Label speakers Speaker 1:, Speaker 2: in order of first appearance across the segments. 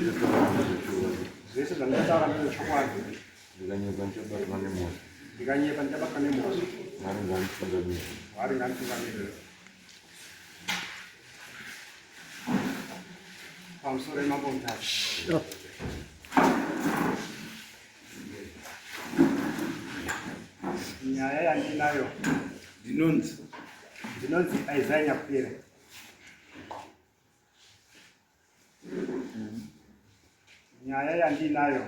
Speaker 1: Zvandichataura ndezvechokwadi.
Speaker 2: Zvese zvandichataura ndezvechokwadi.
Speaker 1: Ndikanyepa ndichabatwa nemhosva.
Speaker 2: Ndikanyepa ndichabatwa nemhosva.
Speaker 1: Mwari ngaanditungamirire.
Speaker 2: Mwari ngaanditungamirire. Pamusoro yemambo Mutasa. Nyaya yandinayo
Speaker 3: ndinonzi
Speaker 2: ndinonzi Isaiah Nyakupere. Nyaya yandinayo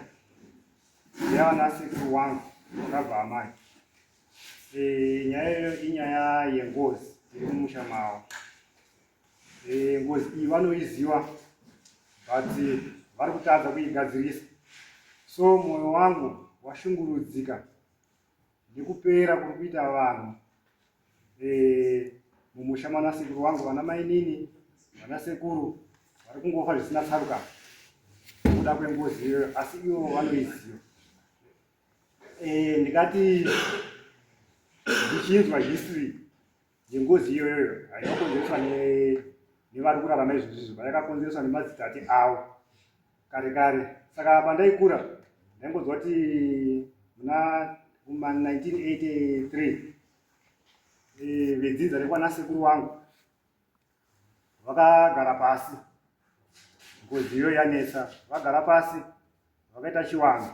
Speaker 2: ndeyavana sekuru wangu wakabva amai. E, nyaya iyoyo inyaya yengozi iri mumusha mavo. E, ngozi iyi vanoiziva but vari kutadza kuigadzirisa. So mwoyo wangu washungurudzika nekupera kuri kuita vanhu e, mumusha mana sekuru wangu vana mainini vana sekuru vari kungofa zvisina tsarukano nekuda kwengozi iyoyo asi ivo vanoiziva e, ndikati ndichinzwa history yengozi iyoyoyo haina kukonzereswa nevari kurarama izvozvizvo vayakakonzereswa nemadzitate avo kare kare saka pandaikura ndaingonzwa kuti muna kuma 1983 eh, vedzinza rekwanasekuru wangu vakagara pasi ngozi iyo yanetsa vagara pasi vakaita chivanhu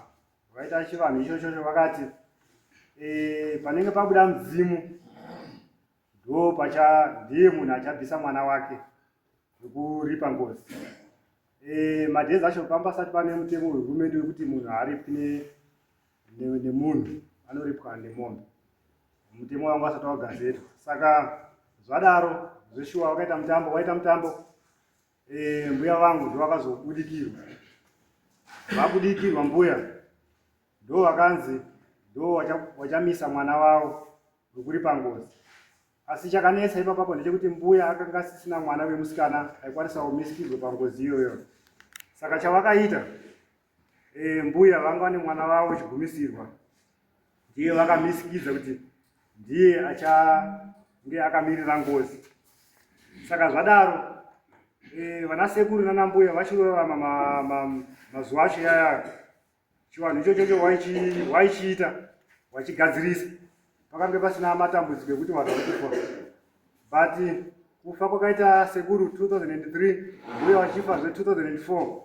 Speaker 2: vakaita chivanhu ichochocho vakati e, panenge pabuda mudzimu ndo pacha ndiye munhu achabvisa mwana wake wekuripa ngozi e, madhezi acho pamba pasati pane mutemo wehurumende wekuti munhu haaripwi nemunhu ne, anoripwa nemombe mutemo wanga wasati wagazetwa saka zvadaro zveshuwa wakaita mutambo waita mutambo e, mbuya vangu ndo vakazobudikirwa vabudikirwa mbuya ndo vakanzi ndo wachamisa mwana wavo wekuripa ngozi asi chakanetsa ipapapo ndechekuti mbuya akanga asisina mwana wemusikana aikwanisa kumisikidzwa pangozi iyoyo saka chavakaita e, mbuya vanga vane mwana wavo chigumisirwa ndiye vakamisikidza kuti ndiye achange akamirira ngozi saka zvadaro e, vanasekuru nanambuya vachirorama mazuva acho yaya Chivanhu ichochocho waichiita wachigadzirisa pakange pasina matambudziko ekuti vanhu vari kufa but kufa kwakaita sekuru 2003 mbuya vachifa zve 2004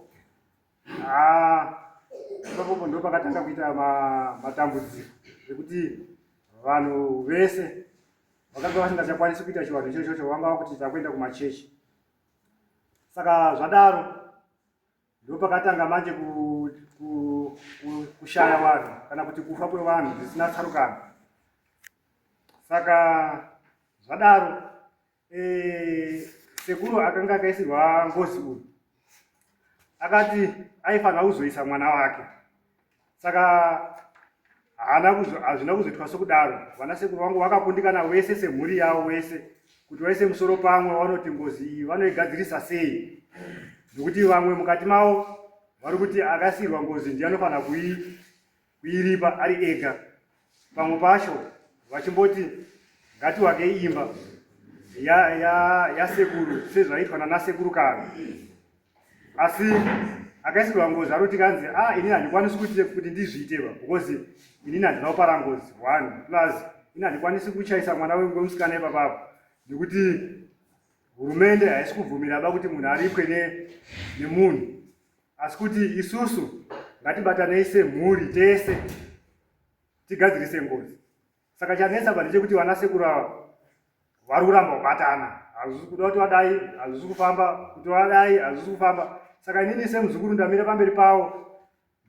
Speaker 2: ah, ipapopo ndo pakatanga kuita matambudziko ekuti vanhu vese vakanga vasingachakwanisi kuita chivanhu ichochocho vanga vakuti takuenda kumachechi saka zvadaro Ndopakatanga manje kushaya vanhu kana kuti kufa kwevanhu zvisina tsarukano. Saka zvadaro e, sekuru akanga akaisirwa ngozi uyu akati aifanira kuzoisa mwana wake saka haana hazvina kuzoitwa sokudaro vana sekuru vangu vakakundikana wese semhuri yavo wese kuti vaise musoro pamwe vanoti ngozi iyi vanoigadzirisa sei nokuti vamwe mukati mavo vari kuti akasiirwa ngozi ndiye anofanira kuiripa ari ega pamwe pacho vachimboti ngatiwakei imba yasekuru ya, ya sezvaitwa nanasekuru kare asi akaisirwa ngozi aroti kanzi a ah, inini handikwanisi kuti kuti ndizviite ba because inini handina kupara ngozi one plus ini handikwanisi kuchaisa mwana wemusikana ipapapo nekuti hurumende haisi kubvumira ba kuti munhu aripwe nemunhu asi kuti isusu ngatibatanei semhuri tese tigadzirise ngozi saka chanetsa pa ndechekuti vana sekuru ava vari kuramba kubatana hazvisi kuda kuti vadai hazvisi kufamba kuti vadai hazvisi kufamba saka inini semuzukuru ndamira pamberi pavo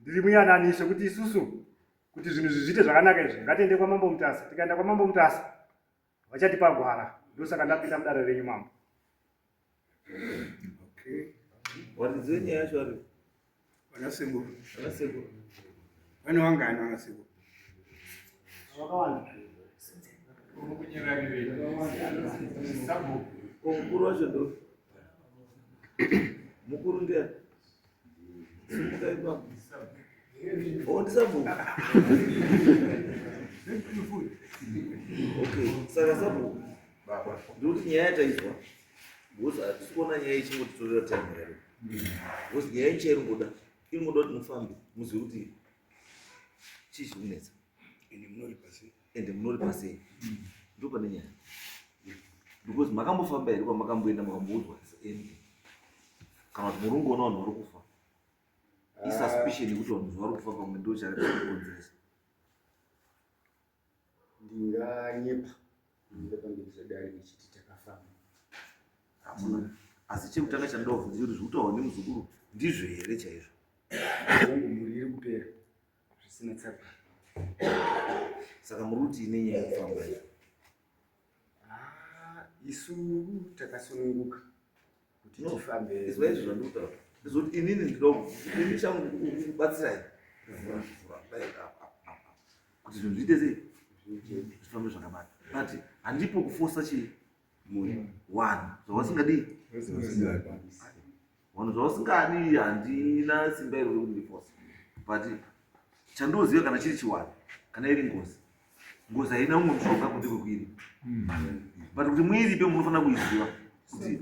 Speaker 2: ndiri muyananiso kuti isusu kuti zvinhu izvi zviite zvakanaka izvi ngatiende kwamambo mutasa tikaenda kwamambo mutasa vachatipa gwara ndosaka ndapinda mudare renyu mambo
Speaker 3: okay. Varidzi venyaya yacho vari
Speaker 2: vanasekuru
Speaker 3: vanasekuru
Speaker 2: vane wangani vanasekuru vakawanda
Speaker 3: mukuru wacho ndo mukuru ndiani simuka ipapo Oh, ndisabhuku. Okay, saka sabhuku. Baba. Ndikuti nyaya yataizwa. Because hatisi kuona nyaya ichingotitorera time yakareba. Because nyaya yenyu chairingoda iringoda kuti mufambe muzive kuti chii chiri kunetsa.
Speaker 4: Ende munoripa sei?
Speaker 3: Ende munoripa sei? Ndipo pane nyaya. Because makambofamba here kwamakamboenda makamboudzwa anything? Kana kuti muri kungoona vanhu vari kufa? Isuspicion yekuti vanhu vari kufa pamwe ndo chakakonzeresa.
Speaker 4: Ndinganyepa ndinga pamberi zvedare ndichiti takafamba.
Speaker 3: Hamuna. Asi chekutanga chandinobvunza kuti zviri kutaurwa nemuzukuru ndizvo here chaizvo?
Speaker 4: Hongu mhuri iri kupera zvisina tsarukano.
Speaker 3: Saka muri kuti ine nyaya yekufamba here?
Speaker 4: Ah, isu takasununguka kuti tifambe.
Speaker 3: Izwa izvo zvandiri kutaura. Ndizvoti inini ndinoda ini changu kubatsirai kuvhura kuvhura kudai apa apa apa kuti zvinhu zviite sei zvifambe zvakanaka but handipo kufosa chii one zvavasingadii vanhu zvavasingadi handina simba iro rekuti ndifosa but chandoziva kana chiri chiwani kana iri ngozi ngozi haina umwe mushonga kunze kwekuiripa but kuti muiripe munofanira kuiziva kuti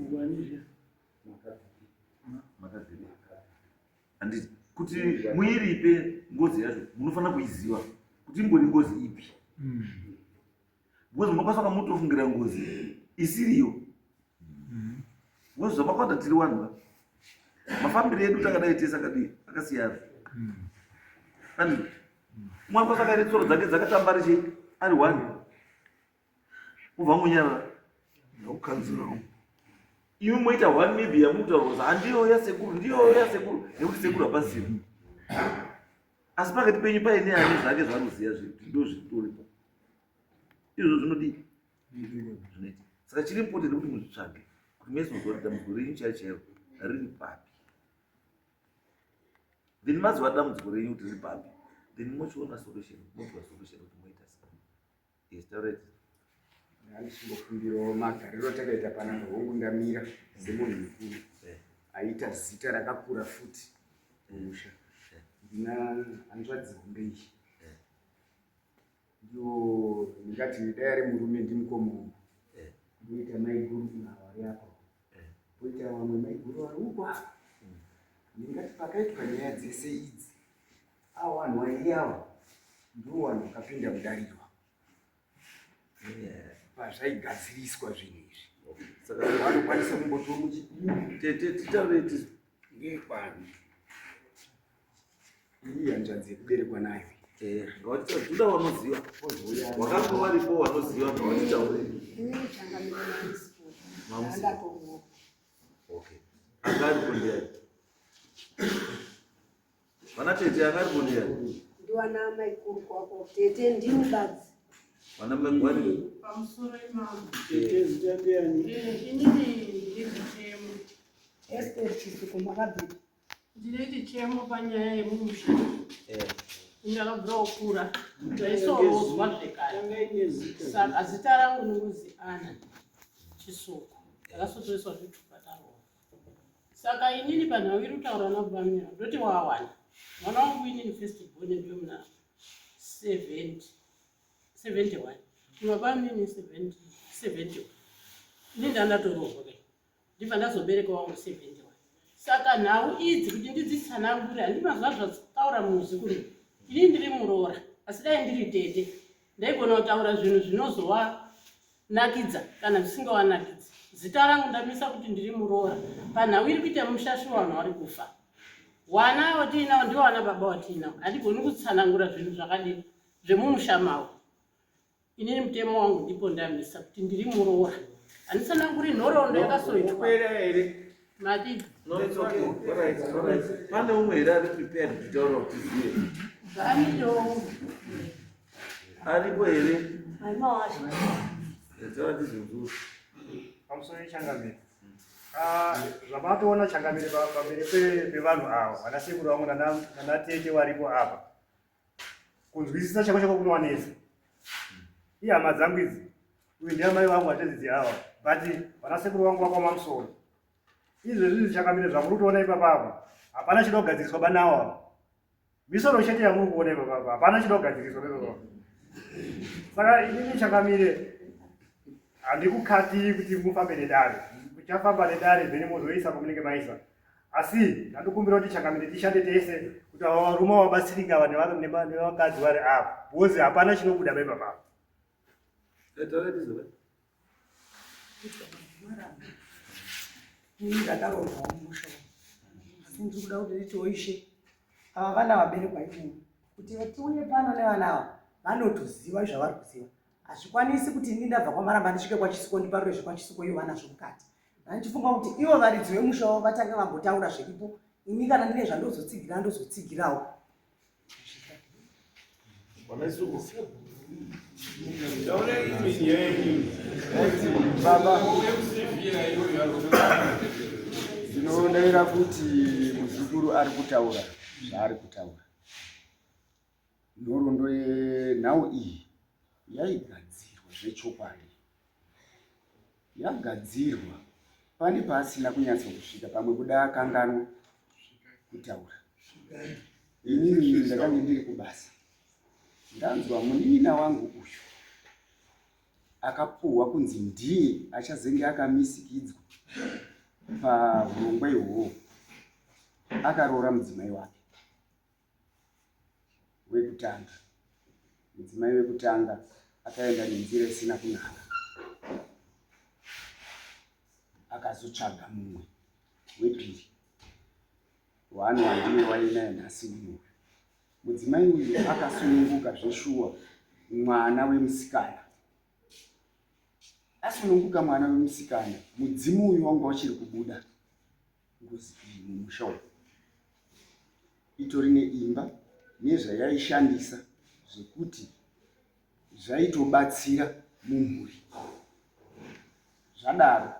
Speaker 3: handiti kuti muiripe ngozi yacho munofanira kuiziva kuti imbori ngozi ipi because munokwanisa kamutofungira ngozi isiriyo because zvamakwata tiri wanhu va mafambiro edu takadai tese akadii akasiyana anditi umwe anokwanisa akaine tsoro dzake dzakatamba ari chii ari one ubva munyarara
Speaker 1: Ukanzura.
Speaker 3: Imi moita one maybe yamukutaura kuti handiyo yasekuru ndiyo yasekuru nekuti sekuru hapasiyo asi pakati penyu paine ane zvake zvaanoziva zvekuti ndo zvitoripo izvo zvinodii zvinoita saka chiri important kuti muzvitsvage kuti mese muziva kuti dambudziko renyu chairo chairo riri papi then maziva dambudziko renyu kuti riri papi then mochiona solution mopiwa solution kuti moita sei yes taureti
Speaker 4: Ndandichingokumbirawo magariro atakaita panapa hongu ndamira semunhu mukuru
Speaker 3: eh.
Speaker 4: aita zita rakakura futi mumusha
Speaker 3: eh.
Speaker 4: ndina hanzvadzi hombe iyi
Speaker 3: eh.
Speaker 4: ndiwo ndingati dai ari murume ndimukoma wangu ndoita maiguru vari apa poita vamwe maiguru vari uko apa ndingati pakaitwa nyaya dzese idzi Avo vanhu vairi ava ndivo vanhu vakapinda mudariro pazvaigadziriswa zvinhu izvi.
Speaker 3: Saka
Speaker 4: Vanokwanisa kumbotiwo muchidimbu
Speaker 3: tete titaure tisu
Speaker 4: ngekwani. Iyi hanzvadzi yekuberekwa nayo.
Speaker 3: Eh, ngawatitaure toda vanoziva wakanga varipo vanoziva ngawatitaure
Speaker 5: Inini changamire mamusikuru.
Speaker 3: Mamusikuru.
Speaker 5: Ndatomuona.
Speaker 3: Okay. Anga aripo ndiani? Vana tete anga aripo ndiani?
Speaker 5: Ndiwana maikuru kwako. Tete ndini badzi.
Speaker 3: Vana maigwari.
Speaker 6: Pamusoro imambo.
Speaker 2: Tete zita ndiani?
Speaker 6: Inini ndine chichemo.
Speaker 5: Esther Chisuko makabvira.
Speaker 6: Ndine chichemo panyaya yemumusha.
Speaker 3: Eh.
Speaker 6: Ndakabvira kukura. Ndaisorodzwa zvekare.
Speaker 2: Tangai nezita.
Speaker 6: Saka zita rangu ndinonzi Anna Chisuko. Ndakasotoiswa zvitupa taroora. Saka inini panhau iri kutaura nabamira ndoti wawana mwana wangu inini first born ndiyo muna 70 71 baba mini 70 71 ini ndandatoroorwa kai ndibva ndazobereka wangu 71 saka nhau idzi kuti ndidzitsanangure handimazuva zvataura muzukuru ini ndiri muroora asi dai ndiri tete ndaigona kutaura zvinhu zvinozova nakidza kana zvisingawanakidzi zita rangu ndamisa kuti ndiri muroora panhau iri kuita mushashi wanhu wari kufa wana watiinawo ndiwo wana baba watiinawo handigoni kutsanangura zvinhu zvakadini zvemumusha mavo inini mutemo wangu ndipo ndamisa kuti ndiri muroora handitsananguri nhoroondo yakasoitwa madii
Speaker 3: No, it's okay. All right, all right. Pane umwe here ari prepared kutaura kuti tizive?
Speaker 5: Zvamito.
Speaker 3: Aripo here?
Speaker 5: Maimawasha.
Speaker 3: Taura tizinzuru.
Speaker 2: Pamusoro yechangamire. Ah, zvamatoona changamire pamberi pevanhu ava, vana sekuru vangu nana tete varipo apa. Kunzwisisa chako chako kunovanetsa. Ihama dzangu idzi. Uyu ndiye amai vangu vatedzidzi ava. But vana sekuru vangu vakaoma musoro. Izvezvi zvichangamire zvamuri kutoona ipapa apa. Hapana chinoda kugadziriswa banawo apa. Misoro chete yamuri kuona ipapa apa. Hapana chinoda kugadziriswa ipapa apa. Saka inini changamire handikukatii kuti mufambe nedare. Tichafamba nedare then mozoisa pamunenge maisa. Asi ndandikumbira kuti changamire tishande tese kuti ava varume vabatsirike ava nevakadzi vari apa because hapana chinobuda paipa papa.
Speaker 7: Ini ndakaroorwawo mumusha umu asi ndiri kuda kuti nditiwo ishe ava vana vaberekwa imomo kuti tiuye pano nevana ava vanotoziva zvavari kuziva hazvikwanisi kuti ini ndabva kwamaramba ndisvike kwachisiko ndiparure zvekwachisiko ivo vanazvo mukati ndandichifunga kuti ivo varidzi vemusha wavo vatange vambotaura zviripo ini kana ndine zvandozotsigira ndozotsigirawo
Speaker 4: Baba, ndinodaira kuti muzukuru ari kutaura zvaari kutaura. Nhoroondo yenhau iyi yaigadzirwa zvechokwadi. Yagadzirwa pane paasina kunyatsokusvika pamwe kuda akanganwa kutaura. Inini ndakange ndiri kubasa ndanzwa munin'ina wangu uyu akapuhwa kunzi ndiye achazenge akamisikidzwa pahurongwa ihwohwo akaroora mudzimai wake wekutanga. Mudzimai wekutanga akaenda nenzira isina kunaka, akazotsvaga mumwe wepiri waanova ndiye wainaye nhasi unoyu. Mudzimai uyu akasununguka zveshuwa mwana wemusikana asununguka mwana wemusikana, mudzimu uyu wanga uchiri kubuda ngozi iyi mumusha umu itori neimba nezvayaishandisa zvekuti zvaitobatsira mumhuri. Zvadaro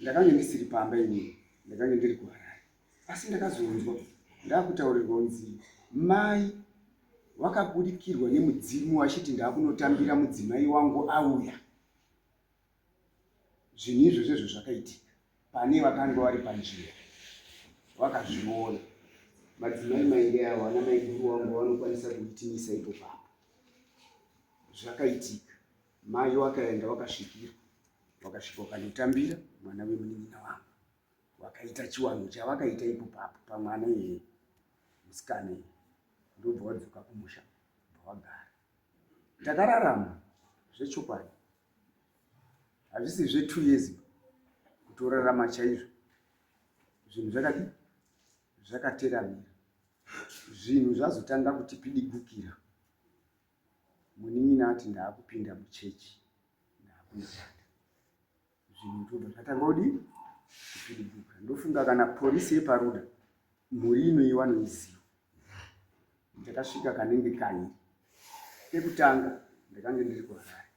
Speaker 4: ndakange ndisiri pamba inini, ndakange ndiri kuHarare, asi ndakazonzwa ndakutaurirwa kunzi mai vakabudikirwa nemudzimu vachiti ndakunotambira mudzimai wangu auya. Zvinhu izvozvo izvo zvakaitika pane vakanga vari panzvimbo vakazviona. Madzimai mairi avo ana maiguru wangu vanokwanisa kuitinisa ipo papo. Zvakaitika mai wakaenda wakasvikirwa wakasvika wakanotambira mwana wemunin'ina wangu wakaita chiwanhu chavakaita ipo papo pamwana iyeye musikana iye ndobva wadzoka kumusha bva wagara takararama zvechokwadi hazvisi zve two years kutorarama chaizvo zvinhu zvakadi zvakateramira zvinhu zvazotanga kutipidigukira munin'ina ati ndaakupinda muchechi ndaakunamata zvinhu ndobva zvatanga kudii kupidiguka ndofunga kana porisi yeparuda mhuri inoyi wanoiziva ndakasvika kanenge kairi kekutanga ndakange ndiri kuharare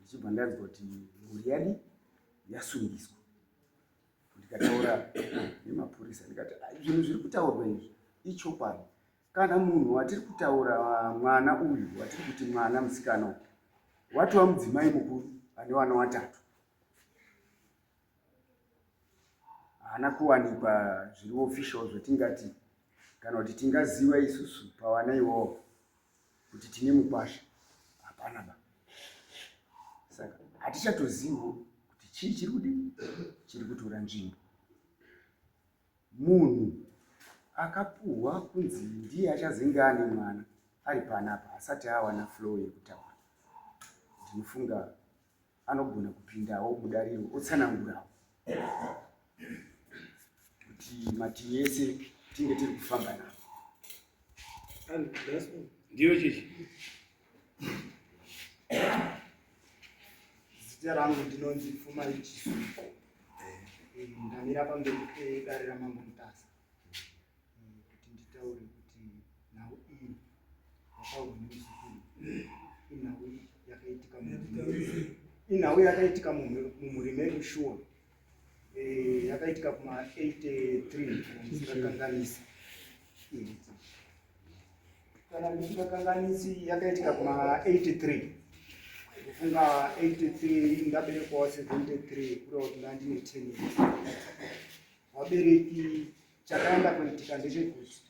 Speaker 4: ndichibva ndanzwa kuti mhuri yadi yasungiswa ndikataura nemapurisa ndikati zvinhu zviri kutaurwa izvi ichokwadi kana munhu watiri kutaura mwana uyu watiri kuti mwana musikana uyu watova mudzimai mukuru ane vana watatu haana kuwanikwa zviri official zvatingati kana kuti tingaziva isusu pavana ivovo kuti tine mukwasha hapana ba saka hatichatozivo kuti chii chiri kudii chiri kutora nzvimbo munhu akapuhwa kunzi ndiye achazenge ane mwana ari panapa asati awana flow yekutaura ndinofunga anogona kupindawo mudariro otsanangurawo kuti mativi ese tinge tiri kufamba navo
Speaker 8: ndiyo chichi
Speaker 2: zita rangu ndinonzi pfumai chisuko eh, ndamira pamberi pedare ramambo mutasa eh, kuti nditaure kuti nhau iyi yataurwa nemuzukuru inhau yakaitika inhau yakaitika mumhuri medu shuwa eh, yakaitika kuma 83 kana ndisingakanganisi kana ndisingakanganisi yakaitika kuma 83 kufunga 83 ndaberekwawo 73 kureva kuti ndandine 10 years vabereki chakaenda kuitika ndechekuti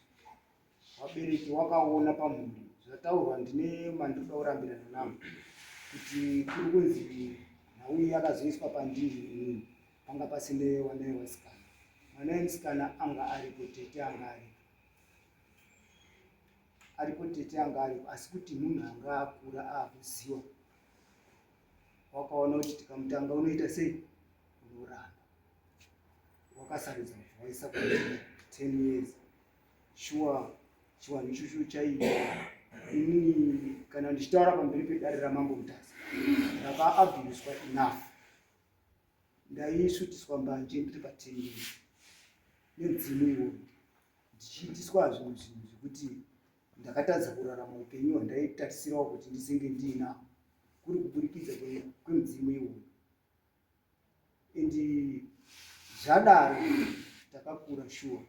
Speaker 2: vabereki wakaona pamhuri zvataurwa ndine mandinoda kurambirana navo kuti kuri kunzi nhau iyi yakazoiswa pandiri inini.
Speaker 4: Panga pasine wana yevasikana. Mwana wemusikana anga aripo, tete anga aripo. Aripo tete anga aripo asi kuti munhu anga akura akuziwa. Wakaona kuti tikamutanga unoita sei? Unoramba. Wakasarudza kubva waisa kuti 10 years. Shuwa chiwanhu ichocho chaiitwa. Inini kana ndichitaura pamberi pedare raMambo Mutasa ndakaabhuswa enough. Ndaisvutiswa mbanje ndiri pa10 years nemudzimu iwoyo ndichiitiswa zvimwe zvinhu zvekuti ndakatadza kurarama upenyu hwandaitarisirawo kuti ndizenge ndiinawo kuri kuburikidza kwemudzimu iwoyo. And zvadaro takakura shuwa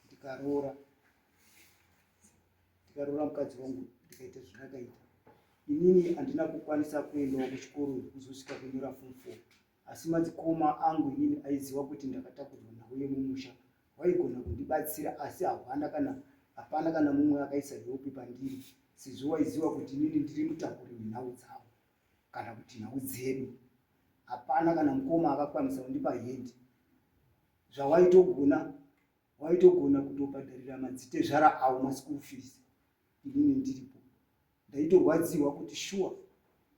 Speaker 4: ndikaroora ndikaroora mukadzi wangu ndikaita zvandakaita. Inini handina kukwanisa kuendawo kuchikoro kuzosvika kunyora form 4 asi madzikoma angu inini aiziva kuti ndakatakurwa nhau yemumusha waigona kundibatsira asi hapana kana hapana kana mumwe akaisa help pandiri sezvo waiziva kuti inini ndiri mutakuri wenhau dzavo kana kuti nhau dzedu. Hapana kana mukoma akakwanisa kundipa hendi zvawaitogona waitogona kutobhadharira madzitezvara avo maschool fees inini ndiripo. Ndaitorwadziwa kuti shuwa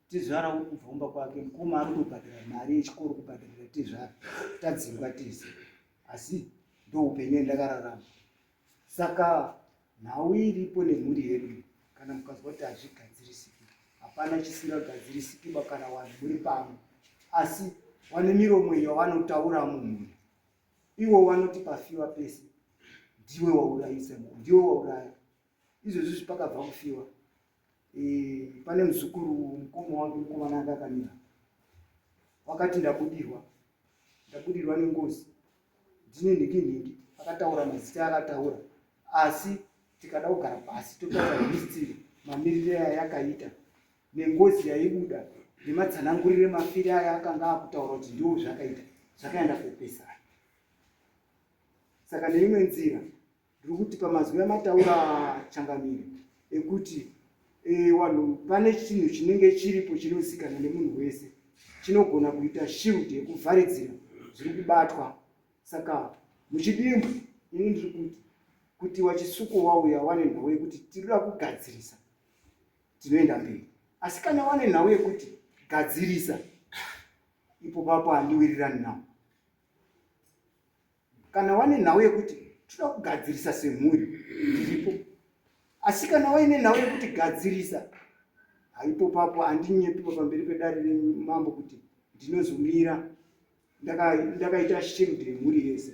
Speaker 4: tezvara uri kubva kumba kwake mukoma ari kutobhadhara mari yechikoro kubhadharira tezvara tadzingwa tese asi ndoupenyu endakararama. Saka nhau iripo nemhuri yedu kana mukazwa kuti hazvigadzirisiki hapana chisingagadzirisikiba kana vanhu muri pamwe asi vane miromo iyo vanotaura mumhuri iwo vanoti pafiwa pese ndiwe waurayisa ndiwe wauraya izvozvi zvipakabva kufiwa e, pane muzukuru mukoma wangu mukomana anga akamira wakati ndabudirwa ndabudirwa nengozi ndine nhingi nhingi akataura mazita akataura asi tikada kugara pasi totaura history mamirire ayakaita nengozi yaibuda nematsanangurire mafiri aya akanga akutaura kuti ndiwo zvakaita zvakaenda kopesana saka neimwe nzira ndiri kuti pamazwi amataura changamire ekuti e, vanhu pane chinhu chinenge chiripo chinozikanwa nemunhu wese chinogona kuita shield yekuvharidzira zviri kubatwa saka muchidimbu ini ndiri kuti kuti wachisuko wauya wane nhau yekuti tirikuda kugadzirisa tinoenda mberi asi kana wane nhau yekuti gadzirisa ipo papo handiwirirani nawo Kana wane nhau yekuti toda kugadzirisa semhuri ndiripo, asi kana waine nhau yekuti gadzirisa haipo papo handinyepiwa pamberi pedare remambo kuti ndinozomira ndakaita ndaka shield yemhuri yese.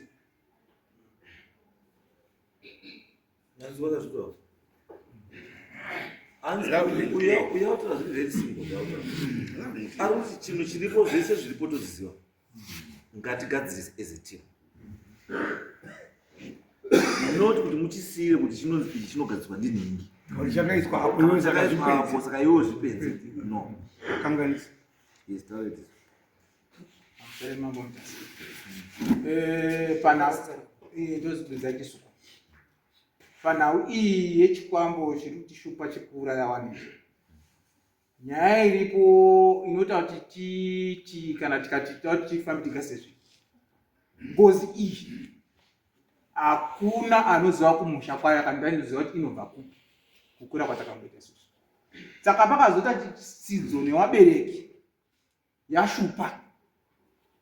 Speaker 3: Uyautaura zviri very simple. Ari kuti chinhu chiripo zvese zviripo tozviziva. Ngatigadzirise as a team. Not kuti muchisiire kuti chinonzi ichi chinogadzirwa ndinhingi.
Speaker 1: Chakaiswa apo iwe saka
Speaker 3: apo saka iwe zvipenzi. No.
Speaker 1: Kanganisa.
Speaker 3: Yes, taura it.
Speaker 8: Sorry mambo Mutasa. Eh pana eh ndozipinza chisuko. Panhau iyi yechikwambo chiri kutishupa chekuuraya vanhu ichi. Nyaya iripo inoita kuti titi kana tikati toda kuti tifambe tigasezve. Ngozi iyi hakuna anoziva kumusha kwayo kana ndainoziva kuti inobva kupi kukura kwatakamboita isusu. Saka pakazoita chitsidzo newabereki yashupa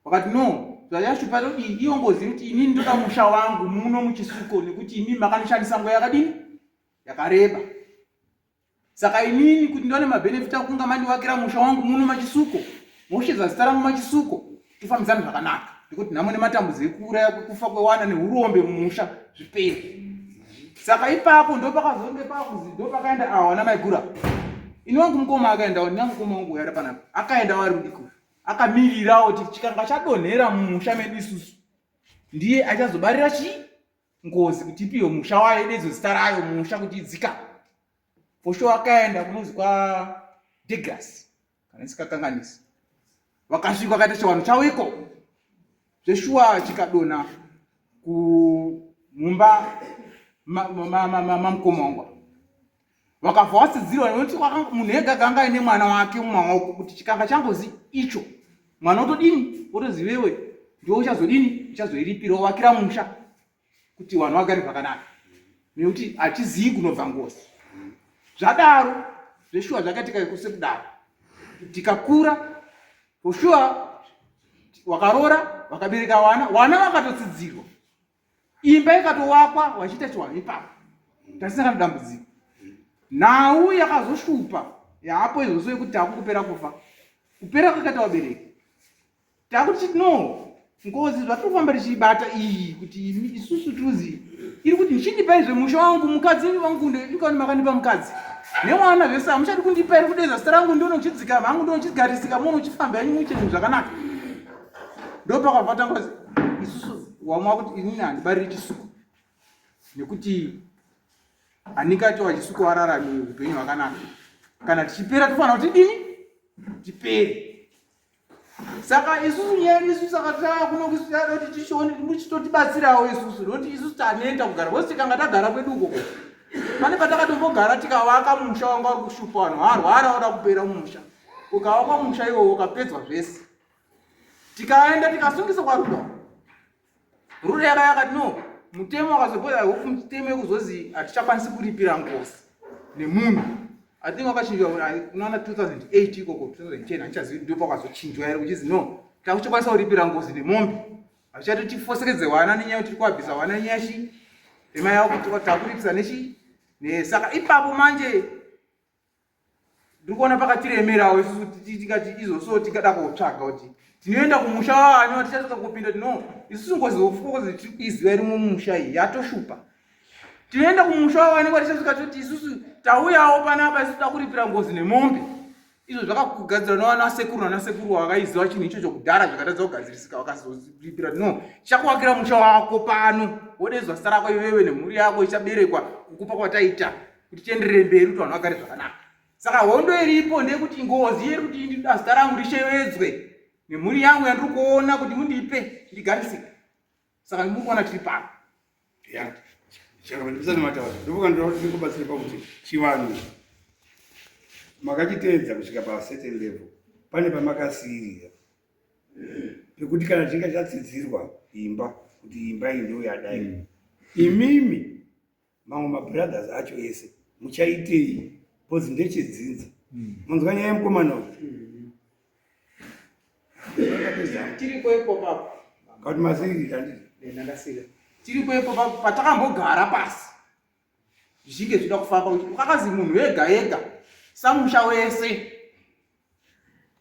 Speaker 8: vakati no zvayashupa todii iyo ngozi kuti inini ndoda musha wangu muno muchisuko nekuti imimi makandishandisa nguva yakadini yakareba saka inini kuti ndiwane mabenefit akunga mandiwakira musha wangu muno machisuko moshedza zita rangu machisuko tofambidzana zvakanaka nekuti nhamo nematambudzo ekuuraya kwekufa kwewana neurombe mumusha zvipere saka ipapo ndopakazonge pakuzi ndopakaenda awa namaigura ini wangu mukoma akaendawo ndina mukoma wangu uyari panapa akaendawo ari mudiki uyu akamirirawo kuti chikanga chadonhera mumusha medu isusu ndiye achazobarira chii ngozi kuti ipiwe musha wayo idedzo zita rayo musha kuti idzika fosho akaenda kunozi kwa degras kana isikakanganisi vakasvika vakaita chiwanhu chavo iko zveshuwa chikadonha kumumba mamukoma wangu vakabva vatsidzirwa nekuti munhu ega ganga aine mwana wake mumaoko kuti chikanga changozi icho mwana otodini otozivewe. Ndiwe uchazodini? Uchazoiripira wovakira musha kuti vanhu vagare zvakanaka, nekuti hatizivi kunobva ngozi. Zvadaro zveshuwa zvakaitika sekudaro, tikakura for sure, wakaroora wakabereka vana, vana vakatotsidzirwa, imba ikatowakwa wachiita chiwanhu ipapo, tasina kana dambudziko. Nhau yakazoshupa yaapo izvozvo yekuti takukupera kufa, kupera kwakaita vabereki, takuti chiti no ngozi zvatiri kufamba tichiibata iyi kuti isusu tiruzi iri kuti ndichindipai zvemusha wangu mukadzi wangu ndikaoni makandipa mukadzi nemwana zvese hamuchadi kundipa iri kudeza zita rangu ndiono chidzikama hangu ndiono chigarisika muno chifamba yanyu muite zvinhu zvakanaka. Ndopakabva tanga isusu wamwa kuti inini handibariri chisuku nekuti handingati wachisuku wararami upenyu hwakanaka. Kana tichipera tofanira kuti dini tipere. Saka isusu nyaya isu saka taakuno kusiada kuti tichione muchitotibatsirawo isusu nokuti isusu taneta kugara vose. Tikanga tagara kwedu ukoko pane patakatombogara tikavaka musha wanga uri kushupa vanhu varwara vada kupera mumusha, ukavakwa musha iwowo ukapedzwa zvese, tikaenda tikasungisa kwaruda Ruda yaka yakati no mutemo wakazopoza hope mutemo yekuzozi hatichakwanisi kuripira ngozi nemunhu. I think wakachinjwa unaona 2008 ikoko 2010 handichazivi, ndipo pakazochinjwa here kuchizi no takuchakwanisa kuripira ngozi nemombe, hazvichati tifosekedze vana nenyaya yekuti tiri kuabvisa vana nenyaya chi ema yavo kuti takuripisa nechi ne. Saka ipapo manje ndiri kuona pakatiremerawo isusu tikati izvozvo tingada kotsvaga kuti tinoenda kumusha waani watichasvika kupinda tino isusu ngozi ofukozi tiri kuiziva iri mumusha iyi yatoshupa. Tinoenda kumusha waani kwatichasvika toti isusu tauyawo panapa isusu takuripira ngozi nemombe. Izvo zvakagadzirwa navana sekuru nana sekuru vakaiziva chinhu ichocho kudhara, zvakatadza kugadzirisika, vakazoripira no tichakuwakira musha wako pano, wodezwa zita rako iwewe nemhuri yako ichaberekwa kukupa kwataita kuti tienderere mberi kuti vanhu vagare zvakanaka. Saka hondo iripo ndeyekuti ngozi iri kuti ndida zita rangu rishevedzwe nemhuri yangu yandiri kuona kuti mundipe ndigarisike. Saka muri kuona tiri pano.
Speaker 1: Ya, chakabandisana mataura ndofunga ndoda kuti ndikubatsire pakuti chivanhu makachiteedza kusvika pacertain level, pane pamakasiirira pekuti kana chinge chatsidzirwa imba kuti imba iyi ndo yadai, imimi mamwe mabrothers acho ese muchaitei? Because ndechedzinza. Manzwa nyaya yemukomana uyu?
Speaker 8: Tiripo ipo papo.
Speaker 1: Kakuti masirira handiti?
Speaker 8: Ndakasira tiripo ipo papo patakambogara pasi zvichinge zvida kufamba kuti kwakazi munhu wega ega samusha wese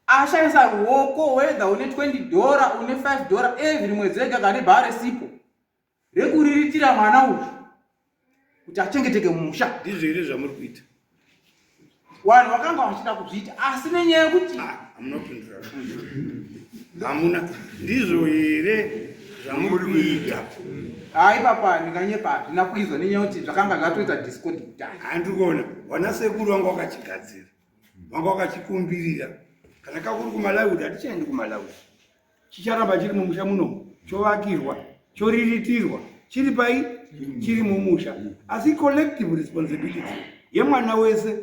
Speaker 8: ashaisa ruoko, whether une 20 dollar, une 5 dollar every mwedzi wega kane bhare sipo rekuriritira mwana uyu kuti achengeteke mumusha.
Speaker 1: Ndizvo here zvamuri kuita?
Speaker 8: Vanhu vakanga vachida kuzviita asi nenyaya yekuti
Speaker 1: Hamuna kupindura, hamuna. Ndizvo here zvamuri kuita?
Speaker 8: Hai papa, ndinganyepa, hazvina kuizwa nenyaya yekuti zvakanga zvatoita discord kudhara.
Speaker 1: Handiri kuona vana sekuru vanga vakachigadzira, vanga vakachikumbirira. Kana kakuri kuMalawi kuti hatichaendi kuMalawi, chicharamba chiri mumusha muno, chovakirwa, choriritirwa, chiri pai, chiri mumusha, asi collective responsibility yemwana wese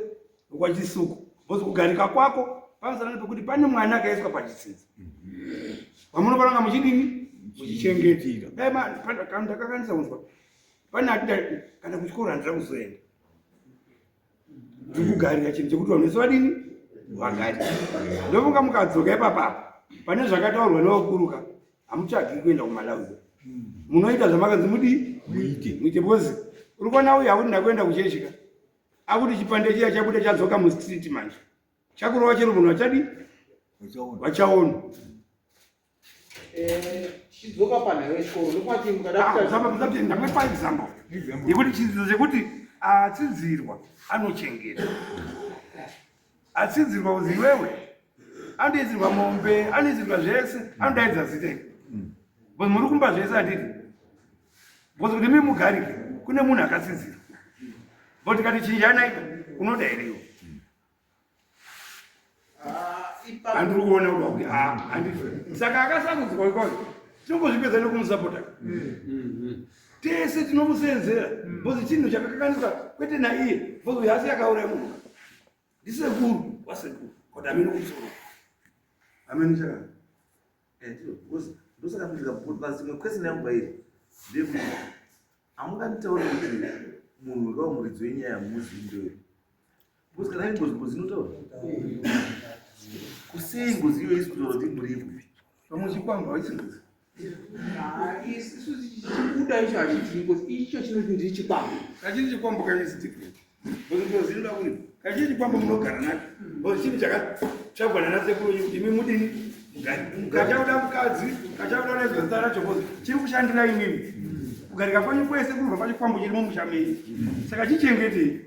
Speaker 1: wekwaChisuku, because kugarika kwako pamusana pekuti pane mwana akaiswa pachitsitsi vamunofanira kunga muchidini, muchichengetera. Dai ndakakanisa kunzwa pane ati kana kuchikoro handira kuzoenda, ndiri kugarira chinhu chekuti vanhu vese vadini, vagari. Ndofunga mukadzoka ipapapa pane zvakataurwa nevakuruka, hamutsvagi kuenda kuMalawi, munoita zvamakanzi mudii, muite, because uri kuona uyu akuti ndakuenda kuchechi ka, akuti chipande chiya chabuda chadzoka mustreet manje chakurova chero munhu vachadi vachaona.
Speaker 8: Chidzoka panhau yechikoro ndokwati mukada
Speaker 1: Ndakupa example yekuti chidzidzo chekuti atsidzirwa anochengeta, atsidzirwa kuzi iwewe anoisirwa mombe, anoisirwa zvese, anodaidza zita iri because muri kumba zvese handiti, because kuti mi mugarike kune munhu akatsidzirwa. But tikati chinjanai, unoda here iwe? Handiri kuona kuti handiti saka akasarudzwa ikwayo tinongozvipedza nekumusapota tese, tinomusenzera because chinhu chakakakanisa kwete naiye, because uyu asi akauraya munhu ndisekuru wasekuru kuti amene kumusoro amene chakana. Because
Speaker 3: Ndosaka ndikapoti imwe question yangu pairi ndeyekuti hamunganditauri kuti munhu wekawo muridzi wenyaya muzivi ndoyo because kana iri ngozi ngozi inotaura kusei ngozi iyoyo isi kutaura kuti imbori yekupi
Speaker 1: Pamwe chikwambo haisi ngozi.
Speaker 8: Isusu chibuda icho hachiti ngozi icho chinoti ndiri chikwambo.
Speaker 1: Kachiri chikwambo kachisi different. Ngozi ngozi inoda kuri. Kachiri chikwambo munogara nacho. Ngozi chinhu chakatsvagwa nana sekuru wenyu kuti imi mudini mugare. Kachakuda mukadzi, kachakuda nezve zita racho ngozi chiri kushandira imimi. Kugarika kwenyu kwese kunobva pachikwambo chiri mumusha menyu. Saka chichengetei.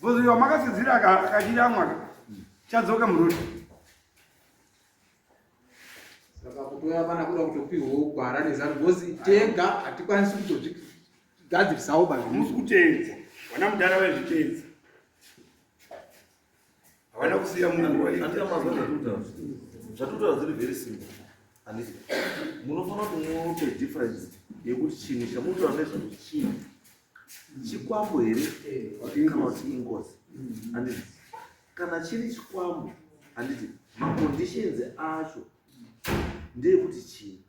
Speaker 1: Ngozi uyo wamakatsidzira akachiramwa chadzoka murodi.
Speaker 8: Saka kutoya vana kuda kutopihwawo gwara nezano because tega hatikwanisi kutozvigadzirisawo ba
Speaker 1: Hamusi kuteedza. Vana mudhara vaizviteedza. Havana kusiya munhu waiita.
Speaker 3: Andika mazuva zvatutaura. Zvatutaura zviri very simple. Handiti. Munofanira kuti mupe difference yekuti chinhu chamutaura nezvazvo chii. Chikwambo here kana kuti ingozi. Handiti. Kana chiri chikwambo handiti maconditions acho ndeyekuti chii.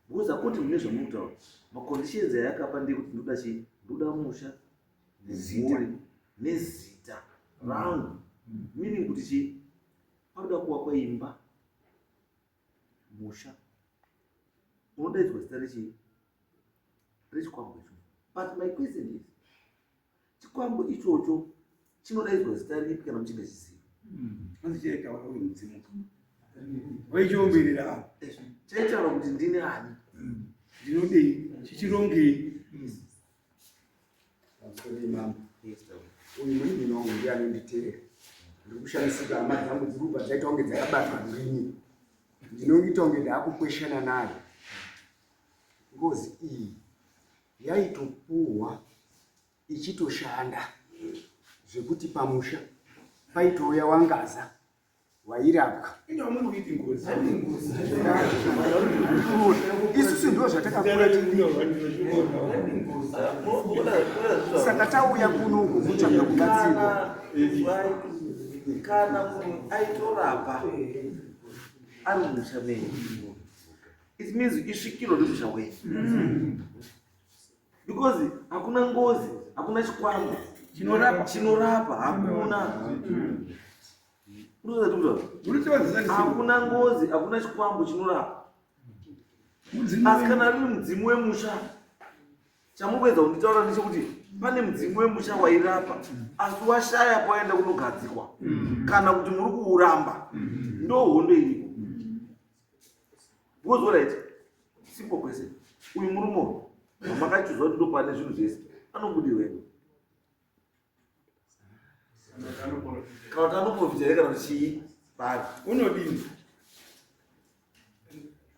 Speaker 3: Because according mune zvamurikutaura maconditions ayakapa ndeyekuti ndoda chii ndoda musha nemhuri nezita rangu meaning kuti chii panoda kuvakwa imba musha unodaidzwa zita rechii rechikwambo icho but my question is chikwambo ichocho chinodaidzwa zita ripi kana muchingachiziva
Speaker 1: Hanzi chaitaura uyu mudzimu. Waichiomberera apa.
Speaker 3: Chaitaura kuti ndini ani?
Speaker 1: Ndinodei? Chichirongei?
Speaker 4: Pamusoro mambo. Uyu munin'ina wangu ndiye anonditeera. Ndiri kushamisika hama dzangu dziri kubva dzaita kunge dzakabatwa ndini. Ndinoita kunge ndaakukweshana naye. Ngozi iyi yaitopuhwa ichitoshanda zvekuti pamusha paitouya wangaza wairapwa. Isusu ndo zvatakakura tiri saka tauya kuno uku kutsvaga kubatsirwa.
Speaker 3: Kana munhu aitorapa ari mumusha menyu it means isvikiro remusha wenyu because hakuna ngozi hakuna chikwambo
Speaker 1: chinorapa
Speaker 3: chinorapa hakuna hakuna ngozi hakuna chikwambo chinorapa asi kana riri mudzimu wemusha chamukuedza kunditaura ndechekuti pane mudzimu wemusha wairapa asi washaya pawaenda kunogadzikwa kana kuti muri kuuramba ndo hondo iripo because alright simple question uyu murume uyu wamakachuzwa kuti ndopane zvinhu zvese anobudirwa here kana kuti anoprofita here kana kuti chii pari
Speaker 1: unodini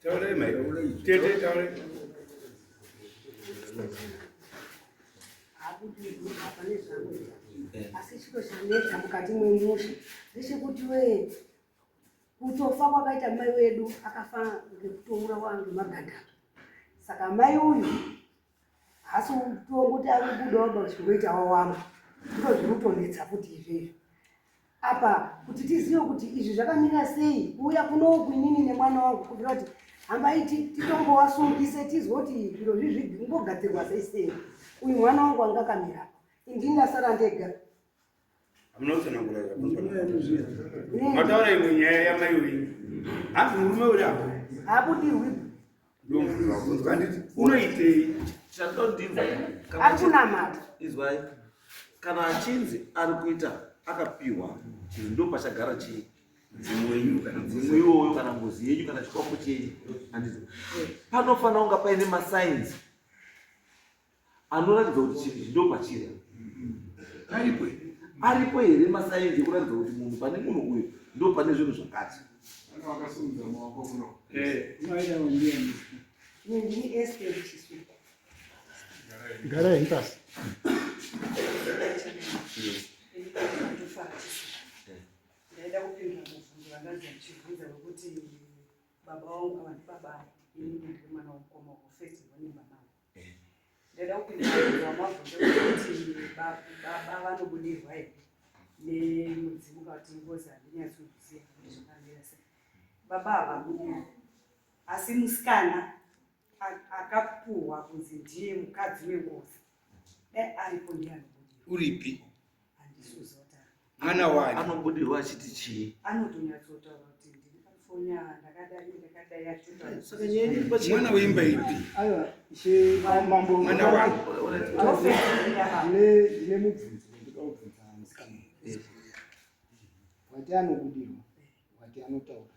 Speaker 1: taurai mai tete taurai
Speaker 5: asi chiro chanetsa mukati mwemusha ndechekuti wee Kutofa kwakaita mai wedu akafa ngekutourawa ngemagandanga. Saka mai uyu haasi kutongoti ari kubudawo bachingoita wawamwe. Ndizvo zviri kutonetsa futi izvezvi. Apa kuti tizive kuti izvi zvakamira sei kuuya kunoku inini nemwana wangu kubvira kuti hambai titongowasungise tizwe kuti zviro zvi zvingogadzirwa sei sei. Uyu mwana wangu anga akamira indini ndasara ndega.
Speaker 1: Hamuna kutsanangura zvabvunzwa. Mataura imwe nyaya yamai wenyu. Hanzi murume uri apo.
Speaker 5: Habudirwi.
Speaker 1: Ndomubvunzo wabvunzwa handiti unoitei?
Speaker 3: Chandondinzwa.
Speaker 5: Ari kunamata.
Speaker 3: Izwai. Kana achinzi ari kuita akapiwa chinhu ndopachagara chii?
Speaker 1: Mudzimu wenyu kana
Speaker 3: mudzimu iwoyo kana ngozi yenyu kana chikwambo chenyu. Handiti. Panofanira kunga paine masigns anoratidza kuti chinhu ichi ndopachiri
Speaker 1: aripo
Speaker 3: aripo here masainzi ekuratidza kuti munhu pane munhu uyu ndo pane zvinhu zvakati
Speaker 2: Garai pasi.
Speaker 7: Ndaida kupindura mubvunzo wandanzi ndichibvunza wekuti baba vangu ava ndibaba inini ndiri mwana womukoma wavo first born mama Ndaida kupindura mabvunzo kuti baba vanobudirwa here nemudzimu kana kuti ngozi handinyatsoziva kuti zvakamira sei. Baba havabudirwi.
Speaker 5: Asi musikana akapuhwa kunzi ndiye mukadzi wengozi dai aripo ndiye anobudirwa.
Speaker 1: Uripi?
Speaker 5: Handisuzota.
Speaker 1: Mwana wani?
Speaker 3: Anobudirwa achiti chii?
Speaker 5: Anotonyatsotaura kuti ndiri California ndakadai ndakadai achitotaura.
Speaker 3: Saka nyaya iri pachena.
Speaker 1: Mwana weimba ipi?
Speaker 4: Aiwa, ishe mambo.
Speaker 1: Mwana wani?
Speaker 4: Ndine mubvunzo ndinoda kubvunza musikana. Wati anobudirwa, wati anotaura.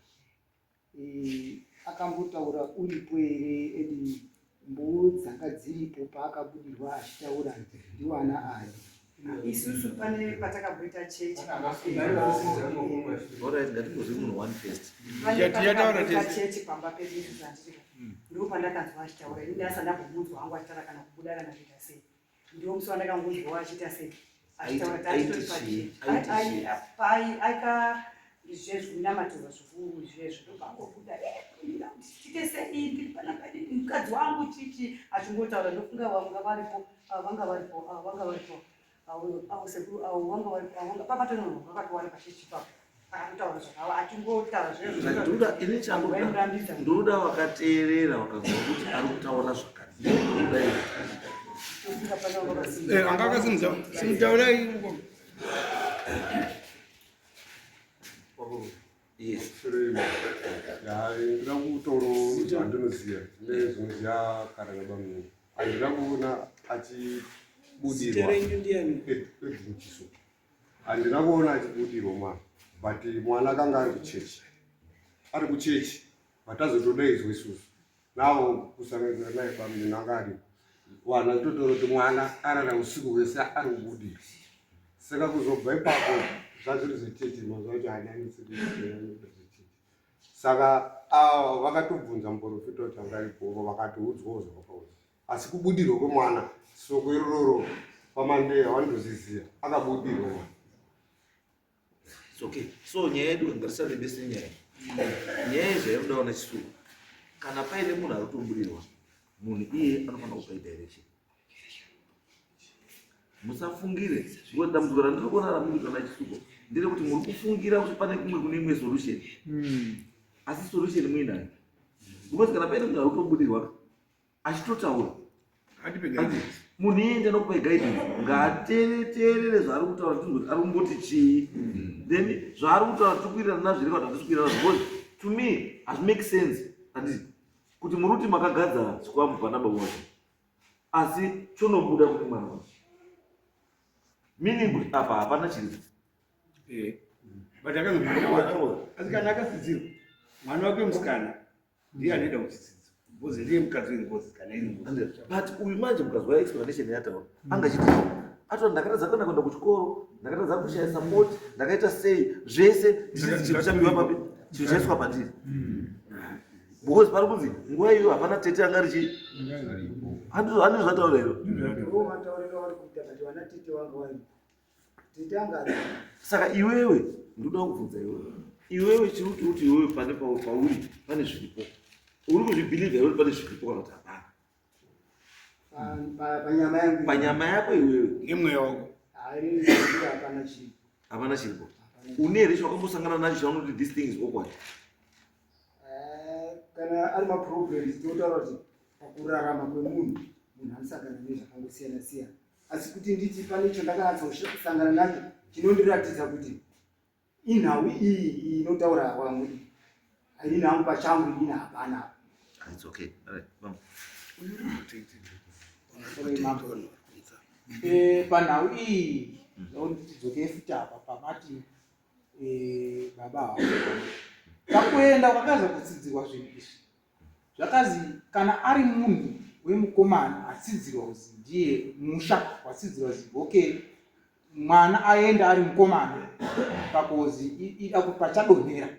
Speaker 4: Eh, akambotaura uripo here edi mbuo dzanga dziripo paakabudirwa achitaura ndiwana ani?
Speaker 5: Isusu pane patakamboita chechi.
Speaker 3: Alright, ngatimbozwe munhu one first.
Speaker 5: Pane
Speaker 1: Yataura
Speaker 5: patakamboita
Speaker 1: tese.
Speaker 5: chechi pamba pedu isusu handiti. Ndipo pandakanzwa achitaura. Ini ndasati ndambomunzwa hangu achitaura kana kubuda kana kuita sei. Ndiwo musi wandakangonzwawo achiita sei. Achitaura
Speaker 3: Aiti
Speaker 5: taitori
Speaker 3: chii?
Speaker 5: pachechi.
Speaker 3: Aiti chii?
Speaker 5: Aika izvezvi kunamatirwa zvikuru izvezvi ndobva angobuda tiite sei ndiri panapa mukadzi wangu chichi achingotaura ndofunga vanga varipo ava vanga varipo ava vanga varipo avo sekuru avo vanga varipo avo vanga papatonorwa vakatowanda pachechi ipapo akatotaura zvakava achingotaura
Speaker 3: Ndoda ini chandoda ndoda vakateerera vakanzwa kuti ari kutaura zvakati. Ndoda izvo.
Speaker 1: Eh, anga akasimudza. Simutaurai uko.
Speaker 3: Yes.
Speaker 9: Ndinoda kutaura zvandinoziva nezvinoziva kare nabamunini. Handina kuona achibudirwa Edwin Chiso. Handina kuona achibudirwa mwana but mwana akanga ari kuchechi ari kuchechi but azotodaidzwa isusu nawo kusanganisira naye bamunini anga aripo. Vanhu vachitotaura kuti mwana arara usiku hwese ari kubudirwa. Saka kuzobva ipapo zvazviri zvechechi mazuva acho haanyanisi zvechechi. Saka ava vakatobvunza muprofita kuti anga aripo vakatoudzwawo zvavakaudzwa. Asi kubudirwa kwemwana soko irororo pamandeya vanotozviziva akabudirwa mwana.
Speaker 3: It's okay. So nyaya yedu ngatisarembese nyaya. Nyaya yezvainoda ona chisuku. Kana paine munhu ari kutobudirwa, munhu iye anofanira kupa direction. Musafungire because dambudziko randiri kuona ramuri kuita nachisuku nderekuti muri kufungira kuti pane kumwe kune imwe solution. Asi solution muinayo. Because kana paine munhu ari kutobudirwa achitotaura munhu iye ndiye anokupa guidance ngaateereteerere zvaari kutaura tinzwe kuti ari kumboti chii then zvaari kutaura tiri kuwirirana nazvo here kana hatisi kuwirirana because to me hazvi make sense handiti kuti muri kuti makagadza chikwambo pana baba wacho asi chonobuda kune mwana wacho meaning kuti apa hapana chiripo.
Speaker 1: Eh, but akanzi mwana wake asi kana akasidzirwa mwana wake musikana ndiye anoita kuchitsidzo because ndiye mukadzi wengozi kana iri ngozi.
Speaker 3: But uyu manje mukazwa explanation yataura anga achiti ato ndakatadza kuenda kuenda kuchikoro, ndakatadza kushaya support, ndakaita sei zvese ndichiti chinhu chapiwa papi chinhu chaiswa pandiri because pari kunzi nguva iyoyo hapana tete anga richi handizvo zvataura iro.
Speaker 4: Ndiwo matauriro avari kuita but vana tete vanga varipo. Tete anga aripo.
Speaker 3: Saka iwewe ndoda kubvunza iwewe, iwewe chiri kuti kuti iwewe pane pauri pane zviripo, uri kuzvibhilivha here kuti pane zviripo kana kuti hapana?
Speaker 4: Panyama yangu.
Speaker 3: Panyama yako iwewe.
Speaker 1: Nemweya wako.
Speaker 4: Hayi, hapana chiripo.
Speaker 3: Hapana chiripo. Une here chawakambosangana nacho chaunoti this thing is awkward?
Speaker 4: Kana ari maproblems tinotaura kuti pakurarama kwemunhu, munhu anosangana nezvakangosiyana siyana. Asi kuti nditi pane icho ndakanatsosangana nacho chinondiratidza kuti inhau iyi inotaura vamwe iyi. Haini hangu pachangu inini hapana.
Speaker 3: It's okay. All right. Mama.
Speaker 8: Panhau iyi ndinoda tidzoke futi apa pamati baba havo pakuenda kwakaza kutsidzirwa zvinhu izvi zvakazi kana ari munhu wemukomana atsidzirwa kuzi ndiye musha watsidzirwa kuzi okay mwana aenda ari mukomana pakozi pachadonhera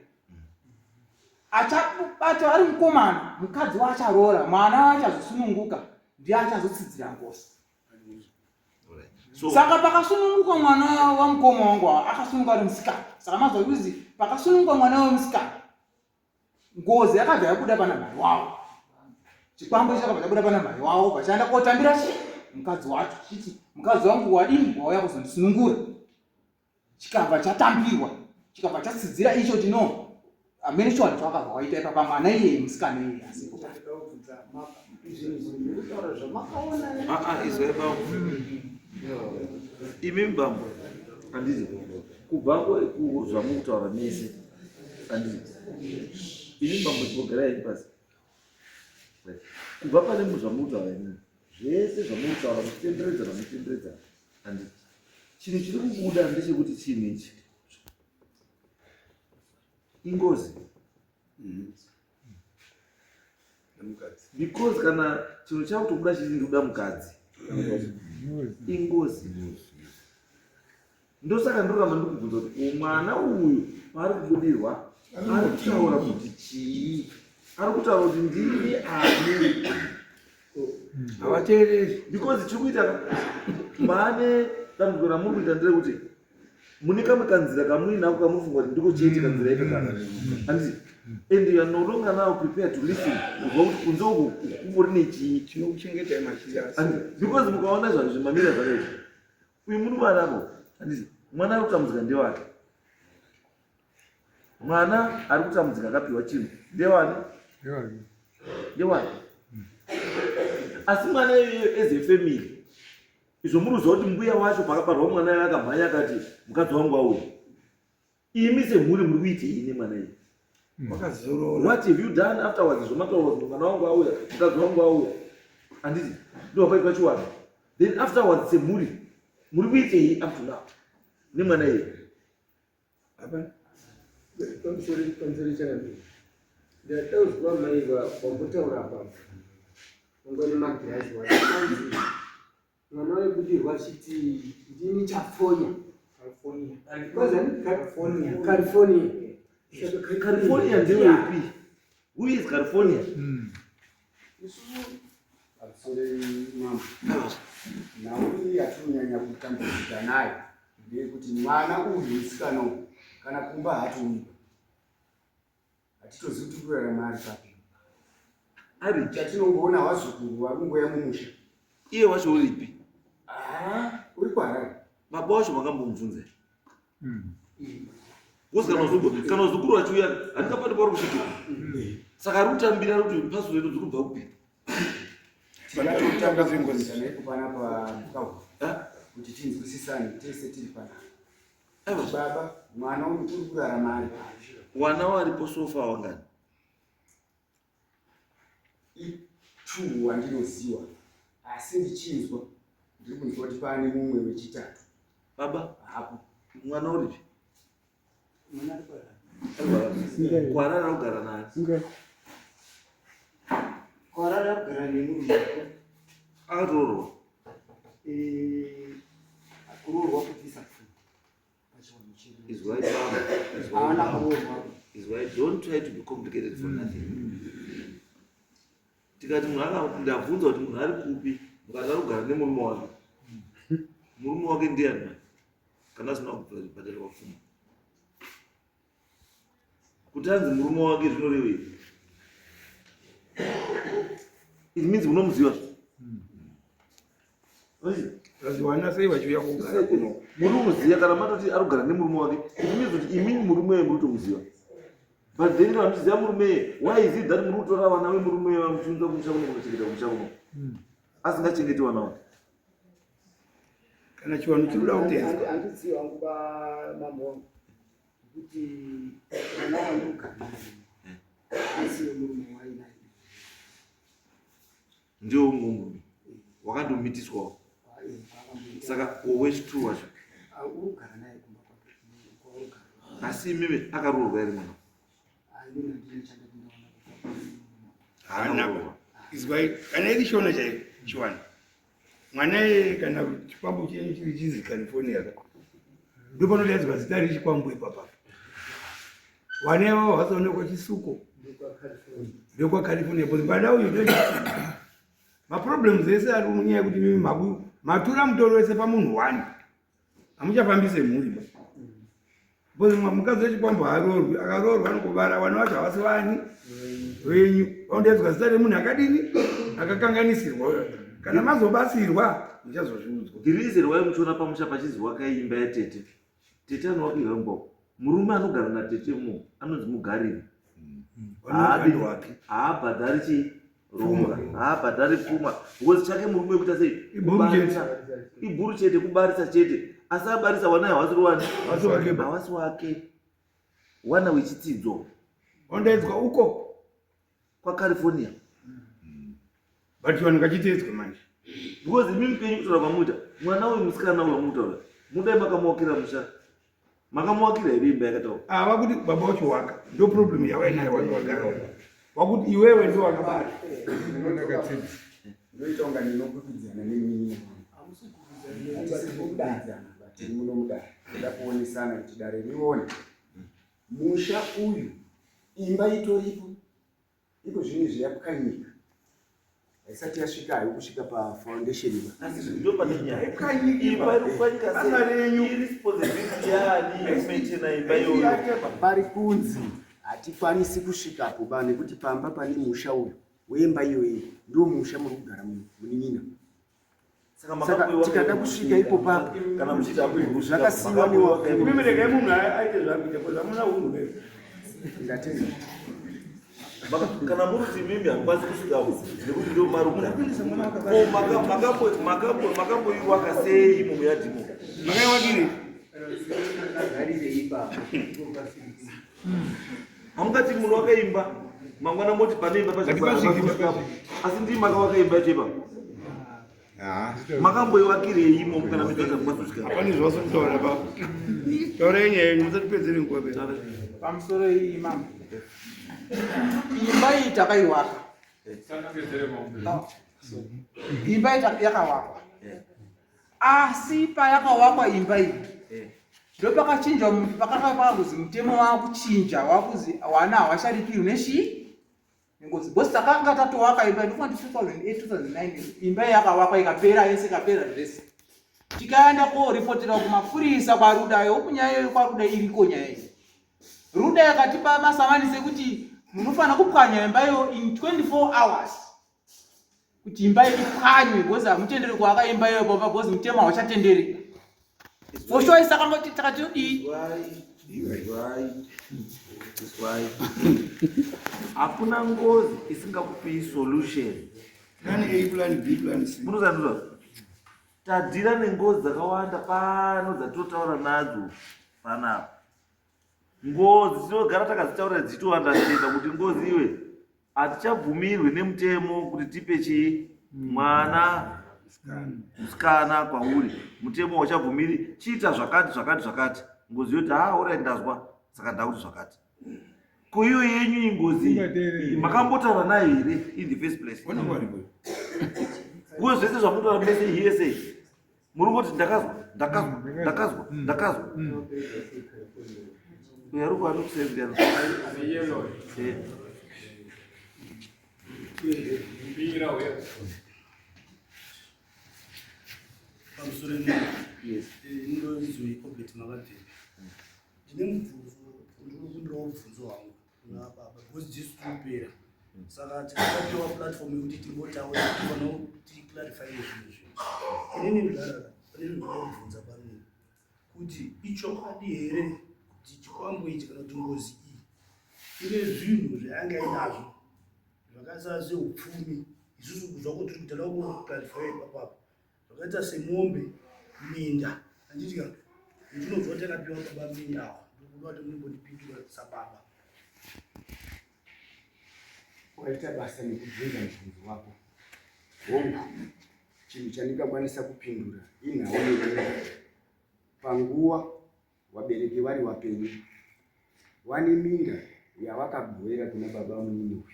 Speaker 8: achabata ari mukomana mukadzi waacharoora mwana waachazosununguka ndiye achazotsidzira ngozi.
Speaker 3: So,
Speaker 8: saka pakasununguka mwana wamukoma wangu awa akasununguka ari musikana saka mazwa kuzi pakasununguka mwana wemusikana ngozi yakabva yabuda pana mhai wavo chikwambo ichi chakabva chabuda pana mhai wavo vachaenda kotambira chi mukadzi wacho chiti mukadzi wangu wadini wauya kuzondisunungura chikabva chatambirwa chikabva chatsidzira icho tino. Hamene chiwanhu chawakabva waita ipapa mwana iyeye musikana iyeye asipo.
Speaker 3: Ah, ah, izwai bambo. Imi bambo, handiti kubva zvamukutaura mese, handiti imi bambo chimbogarai pasi. Kubva pane zvamukutaura imi zvese zvamukutaura muchitenderedzana muchitenderedzana, handiti chinhu chiri kubuda ndechekuti chinhu ichi ingozi because kana chinhu chakutobuda chiti ndikuda mukadzi ingozi ndosaka ndoramba ndikubvunza kuti mwana uyu paari kubudirwa ari kutaura kuti chii ari kutaura kuti ndini ani
Speaker 1: havateereri
Speaker 3: because chiri kuita maane dambudziko ramuri kuita nderekuti mune kamwe kanzira kamuinako kamunofunga kuti ndiko chete kanzira ikakaka handiti and you are no longer now prepared to listen kubva kuti kunze uku kumbori nechii
Speaker 1: tinokuchengetai machira
Speaker 3: because mukaona zvanhu zvimamira zvakaita uyu murume arako handiti mwana ari kutambudzika ndewake mwana ari kutambudzika akapiwa chinhu ndewani ndewani asi mwana iyoyo as a family Izvo muri kuziva kuti mbuya wacho pakabarwa mwana iye akamhanya akati mukadzi wangu auya. Imi semhuri muri kuitei nemwana iye?
Speaker 1: Wakazorora.
Speaker 3: What have you done afterwards? Izvo mataura kuti mwana wangu auya, mukadzi wangu auya. Handiti ndo paitwa chiwano. Then afterwards semhuri muri kuitei up to now nemwana iye?
Speaker 1: Hapana.
Speaker 4: Pamusoro pamusoro chakadii? Ndatauzwa mai vambotaura apa. Ungone magirazi wakanzi mwana waibudirwa achiti ndini chapfonya.
Speaker 8: California.
Speaker 4: California. California.
Speaker 3: California ndewepi? Who is California?
Speaker 4: Pamusoro mambo. Nhau iyi yatinonyanya kutambudzika nayo ndeyekuti mwana uyu musikana uyu kana kumba haatouyi. Hatitozivi kuti kurarama ari papi.
Speaker 3: Ari
Speaker 4: Chatinongoona vazukuru vari kungoya mumusha.
Speaker 3: Iye wacho uripi?
Speaker 4: Ah, uri kuHarare.
Speaker 3: Baba wacho makambomubvunza here? Because kana uzukuru kana uzukuru vachiuya handingapati pauri kusvikira. Saka ari kutambira ari kuti pastor yedu dziri kubva kupi?
Speaker 1: Vanatotanga zvengozi.
Speaker 4: Kana ipo panapa mukahuru
Speaker 3: Eh?
Speaker 4: kuti tinzwisisane tese tiri panapa.
Speaker 3: Aiwa.
Speaker 4: Baba, mwana uyu uri kurarama ari papi?
Speaker 3: Wana waripo so far wangani?
Speaker 4: Two wandinoziwa asi ndichinzwa ndiri kunzwa kuti pane mumwe wechitatu.
Speaker 3: Baba,
Speaker 4: Hapo.
Speaker 3: mwana uripi?
Speaker 7: Mwana ari kuHarare.
Speaker 3: Kuharare ari kugara naye.
Speaker 7: Kuharare ari kugara nemurume.
Speaker 3: Akatoroorwa.
Speaker 7: Eh, kuroorwa kubvisa pfuma pachivanhu chedu.
Speaker 3: Izwai baba. Izwai
Speaker 7: Haana
Speaker 3: baba.
Speaker 7: kuroorwa.
Speaker 3: Izwai, don't try to be complicated for nothing. Tikati munhu aka ndabvunza kuti munhu ari kupi, mukati ari kugara nemurume wake. Murume wake ndiyani manje? Kana asina kubhadharirwa pfuma. Kuti anzi murume wake zvinorevei? It means munomuziva.
Speaker 1: Vaziwana sei vachiuya kugara kuno?
Speaker 3: Muri kumuziva kana matoti ari kugara nemurume wake, it means kuti imini murume weye muri kutomuziva. But then kana muchiziva murume weye, why is it that muri kutora vana vemurume weye muchiunza kumusha kuno kunochengeta kumusha kuno? Asingachengeti vana wake.
Speaker 1: Kana chivanhu chinoda kutedzwa.
Speaker 7: Handizivi hangu mambo wangu kuti mwana wandogara naye asiye murume wainaye.
Speaker 3: Ndiwo umwe murume wakandomitiswawo. Saka wechi two wacho
Speaker 7: Urikugara naye kumba kwake kwaurikugara.
Speaker 3: Asi imimi akaroorwa here mwana?
Speaker 7: Inini handina chandati ndaona kubva
Speaker 1: Haana. Izwai kana iri shona chaiyo chiwani. Mwana iyeye kana chikwambo chenyu chiri chinzi California ka. Ndopanodaidzwa zita rechikwambo ipapa. Vana ivavo vasaonekwa chisuko. NdekwaCalifornia because mwana uyu ndo maproblems ese ari munyaya yekuti mimi maku matura mutoro wese pamunhu one. Hamuchafambise mhuri ba. Because mukadzi wechikwambo haaroorwi, akaroorwa anokubara vana vacho havasi vani venyu. Vanodaidzwa zita remunhu akadini akakanganisirwa. Kana mazobatsirwa muchazozviudzwa.
Speaker 3: The reason why muchiona pamusha pachinzi wakai imba yatete, tete anowakirwa imba uko. Murume anogara natete mo anonzi mugariri. Haabhadhari chii? Roora. Haabhadhari pfuma because chake murume kuita sei? Ibhuru chete, kubarisa chete. Asi abarisa wana hawasi wani? Hawasi wake. Wana wechitsidzo.
Speaker 1: Wandaidzwa uko
Speaker 3: kwaCalifornia.
Speaker 1: But vanhu ngachiteedzwe manje.
Speaker 3: Because imi mupenyu kutaura kwamuita mwana uyu musikana uyu wamutaura mudai makamuwakira musha makamuwakira here imba yakataura?
Speaker 1: Ah, vakuti baba wacho waka ndo problem yavainayo vanhu vagara uko vakuti iwewe ndo wakabara.
Speaker 4: Ndoita kunga ndinokwikwidzana nemunin'ina wangu. Hatisi kukwikwidzana but tiri muno mudare. Toda kuonesana kuti dare rione. Musha uyu imba itoripo iko zvino izvi yapwanyika haisati yasvika hayo kusvika pafoundation
Speaker 3: iba. Asi ndo pane nyaya. Imba iri kupwanyika sei? Irresponsibility yaani yekumaintaina imba iyoyo?
Speaker 4: Pari kunzi hatikwanisi kusvikapo ba nekuti pamba pane musha uyu wemba iyoyi ndo musha muri kugara munin'ina.
Speaker 3: Saka
Speaker 4: tikada kusvika ipo papo
Speaker 3: kana muchiti
Speaker 4: zvakasiyiwa newakuru.
Speaker 1: Mimi regai munhu aite zvakuita because hamuna unhu wewe.
Speaker 4: Ndatenda.
Speaker 3: Kana muri kuti mimi hamukwanisi kusvikapo nekuti ndo maruka. Ko makamboiwaka sei imo muyadhimo?
Speaker 1: Makaiwakire?
Speaker 3: Hamungati munhu wakaimba mangwana moti pane imba pazvikapo asi ndii makawaka imba yacho ipapo. Makamboiwakirei imomo kana mitoita mukwasusvika?
Speaker 1: Hapana zvawasi kutaura baba. Taurai nyaya yenyu musatipedzere nguva pera.
Speaker 8: Pamusoro iyi mama. Imba iyi takaiwaka. Imba iyi yakawakwa. Asi payakawakwa imba iyi ndopakachinjwa pakanga pakuzi mutemo wakuchinja wakuzi wana hawacharipirwi nechii nengozi because takanga tatowaka imba ndofunga ndi 2008 2009 imba yakawakwa ikapera yese ikapera zvese tikaenda koripotera kumapurisa kwaruda yo kunyaya iyoyo kwaruda iriko nyaya iyi ruda yakatipa masamanisi ekuti munofanira kupwanya imba iyo in 24 hours kuti imba ipwanywe because hamutenderi kuaka imba iyoyo pamba because mutemo hauchatenderi for sure saka ngoti taka tinodii
Speaker 3: Hakuna ngozi isingakupii solution.
Speaker 1: Plan A, plan B, plan C.
Speaker 3: Munozandura. Tadhira nengozi dzakawanda pano dzatinotaura nadzo panapa. Ngozi tinogara takadzitaura dzichitoandastenda kuti ngozi iwe hatichabvumirwi nemutemo kuti tipe chii mwana musikana kwauri mutemo hauchabvumiri chiita zvakati zvakati zvakati ngozi yoti ha orai ndazwa saka ndakuti zvakati ko iyo yenyu ingozi makambotaura nayo here in the first place kuyo zvese zvamunotaura mese hearsay muri kungoti ndakazwa ndakazwa ndakazwa ndakazwa uyo ari kuari kusenzera
Speaker 10: Pamusoro ndinonzi Obert Makabviri. Ndine mubvunzo, ndinokumbirawo mubvunzo wangu kuna baba because jesu tirikupera saka tikapiwa platform yekuti timbotaura tifanira kuti clarify zvinhu zvinhu. Inini mdara pane zvinhu ndinobvunza pamwe kuti ichokwadi here kuti chikwambo ichi kana kuti ngozi iyi ine zvinhu zvayanga inazvo zvakaita seupfumi isusu kuzwa kuti tiri kutada kuclarify ipapapo zvakaita semombe minda handiti ka ndinobva takapiwa baba minda awa ndikuda kuti mumbondipindura sababa.
Speaker 4: Waita basa nekubvunza mubvunzo wako. Hongu, chinhu chandingakwanisa kupindura inhau yeminda. Panguva Wabereki vari wapenyu wane minda yawakagovera kuna baba munini uyu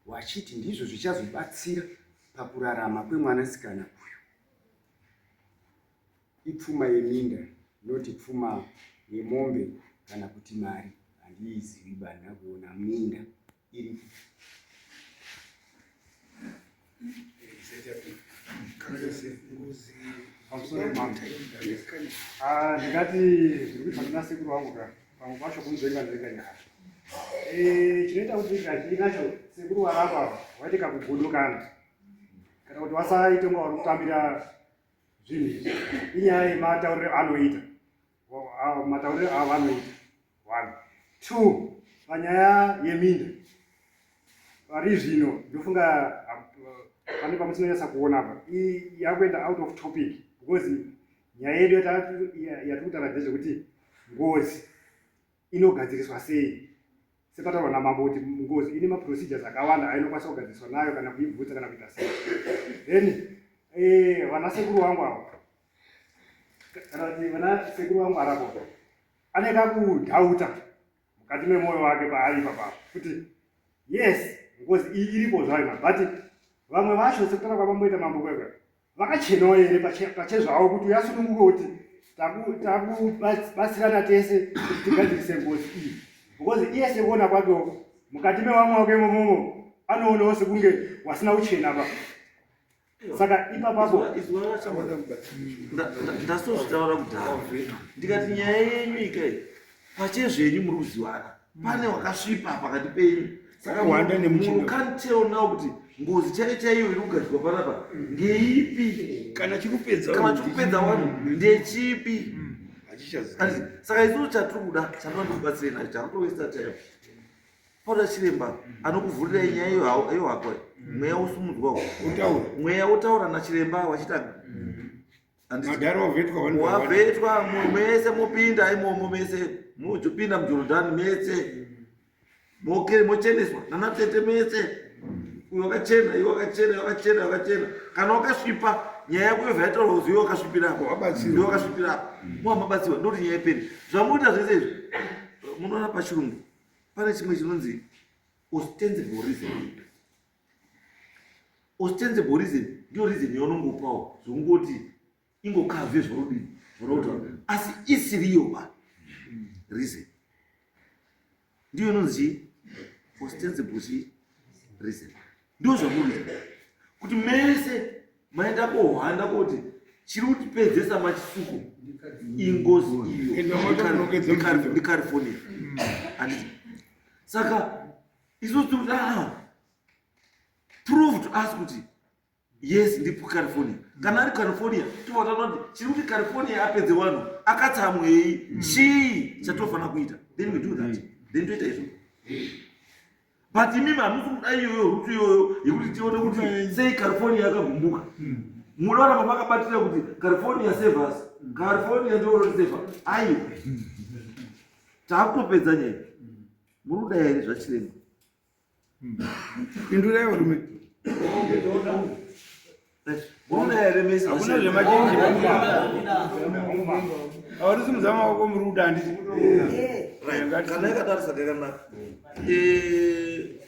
Speaker 4: wachiti ndizvo zvichazobatsira pakurarama kwemwanasikana uyu. Ipfuma yeminda not pfuma yemombe kana kuti mari handiizivi bana kuona minda iripo.
Speaker 2: Ah, ndingati zviri kuitwa nana sekuru vangu ka pamwe pacho kunzvenga nzvenga nyaya eh, chinoita kuti kazhinji kacho sekuru varapa vaite kakugodokana kana kuti vasaite kunga vari kutambira zvinhu izvi inyaya yematauriro anoita matauriro avanoita one two panyaya yeminda. Pari zvino ndofunga pane pamusinonyatsa kuona apa yakuenda out of topic because nyaya yedu yatiri kutaura ndezvekuti ngozi inogadziriswa sei sepataurwa namambo kuti ngozi ine maprocedures akawanda ainokwanisa kugadziriswa nayo kana kuibvutsa kana kuita sei then eh, vana sekuru vangu avo kana kuti vana sekuru vangu arapo ane kakudhauta mukati memwoyo wake paari ipapa kuti yes ngozi iyi iripo zvayo ma but vamwe vacho sekutaura kwavamboita mambo kwekwe vakachenawo here pachezvavo kuti uyasununguke kuti takubatsirana tese kuti tigadzirise ngozi iyi because iye sekuona kwakewo mukati mewamwe wake imomomo anoonawo sekunge wasina kuchena pa saka ipapapo
Speaker 3: ndasozvitaura kudhara ndikati nyaya yenyu ikai pachezvenyu muri kuzivana pane wakasvipa pakati penyu saka munhu can't tell now kuti ngozi chaiyo chaiyo iri kugadzirwa panapa ngeipi
Speaker 1: kana chikupedza
Speaker 3: kana chikupedza wani ndechipi saka isusu chatiri kuda chandinoda ndikubatsirei nacho chakutowesta time Paura chiremba anokuvhurirai nyaya iyo hako mweya wosumudzwa mweya wotaura nachiremba wachita wavhetwa mese mopinda imomo mese mojopinda mujorodhani mese mocheneswa nanatete mese uyo wakachena iwe wakachena iwe wakachena iwe wakachena kana wakasvipa nyaya yako yobva yataurwa kuzi iwe wakasvipira apo iwe wakasvipira apo muwa mabatsiwa ndokuti nyaya iperi zvamunoita zvese izvi munoona pachirungu pane chimwe chinonzi ostensible reason ostensible reason ndiyo reason yaunongopawo zvekungoti ingokavhe zvorudii zvorota asi isiriyo ba reason ndiyo inonzi ostensible chii reason ndo zvamuri kuti mese maenda kohwanda kuti chiri kutipedzesa machisuko ingozi iyo ndicalifornia handiti saka isusu tiri kuti aa prove to us kuti yes ndipo california kana ari california tobva taona kuti chiri kuti california apedze vanhu akatsamwei chii chatofanira kuita then we do that then toita izvo but imimi hamusi kuda iyoyo rutu iyoyo yekuti tione kuti sei california yakagumbuka muda kuramba makabatira kuti california save us california ndiorotiseva aiwa taakutopedza nyaya muri kuda here zvachiremba
Speaker 1: Pindurai varume.
Speaker 3: Munoda here mese?
Speaker 1: Hakuna zvemachinji. Avari maoko muri kuda handiti.
Speaker 3: Right. Kana yakadaro saka yakanaka. Eh,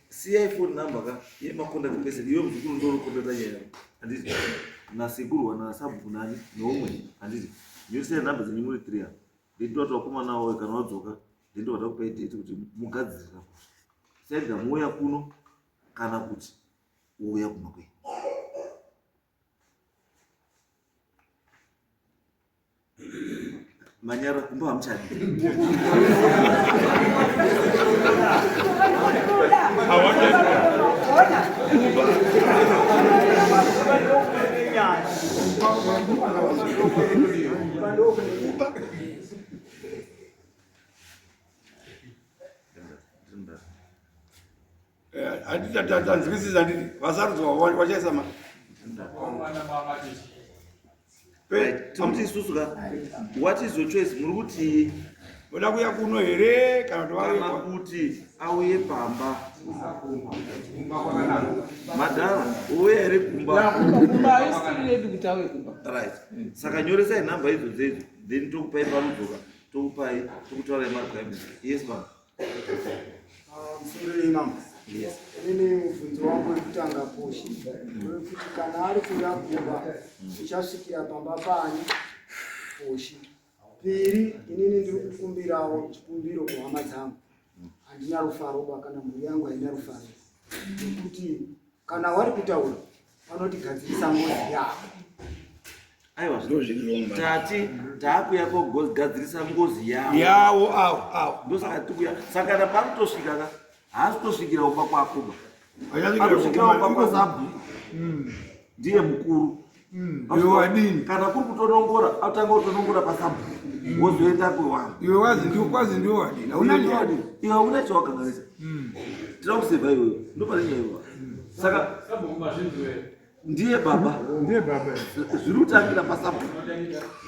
Speaker 3: siyai phone number ka yemacontact person iwe muzukuru ndounokontakta nyaya handiti nasekuru wana sabhuku nani neumwe handiti nyosiyai number dzenyu muri three apa then toti vakomana wawe kana wadzoka then tobva takupai date kuti mugadzirira saidha mouya kuno kana kuti wouya kumba kwenyu manyara kumba hamuchadi
Speaker 1: Handitanzwisisa handiti vasarudzwa vachaisa ma
Speaker 3: tikuti isusu ka what is your choice muri kuti
Speaker 1: voda kuya kuno here kana
Speaker 3: kana kuti auye pamba madhara ouya here kumba right saka nyoresai nhamba idzodzo idzo then tokupai panodzoka tokupai tokutaurai marequirements yes mama
Speaker 11: Musoro mambo. Yes. Ini mubvunzo wangu wekutanga poshi wekuti kana ari kuda kumba tichasvikira pamba pani poshi. Piri inini ndiri kukumbirawo chikumbiro kuhama dzangu. Handina rufaro ba kana mhuri yangu haina rufaro. Nekuti kana wari kutaura vanotigadzirisa ngozi yako.
Speaker 3: Aiwa tati taakuya kogadzirisa ngozi yavo
Speaker 1: yawo awo awo
Speaker 3: ndosaka tikuya saka kana panotosvika ka haasi kutosvikira kumba kwako ba anosvikira kumba kwasabhu ndiye mukuru
Speaker 1: Iwe wadini?
Speaker 3: Kana kuri kutonongora atanga kutonongora pasabhu. Wozoenda kwewangu.
Speaker 1: Iwe wazi ndiwo kwazi ndiwo wadini. Hauna nyaya.
Speaker 3: Iwe hauna chawakanganisa. Tira kusevha iwewe. Ndopane nyaya iwewe. Saka ndiye baba.
Speaker 8: Ndiye baba.
Speaker 3: Zviri kutangira pasabhuku.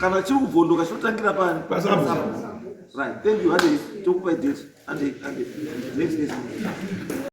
Speaker 3: Kana chiri kubvondoka chinotangira pani?
Speaker 1: Pasabhuku.
Speaker 3: Right. Thank you. Hande tokupai date. Hande hande. Next next.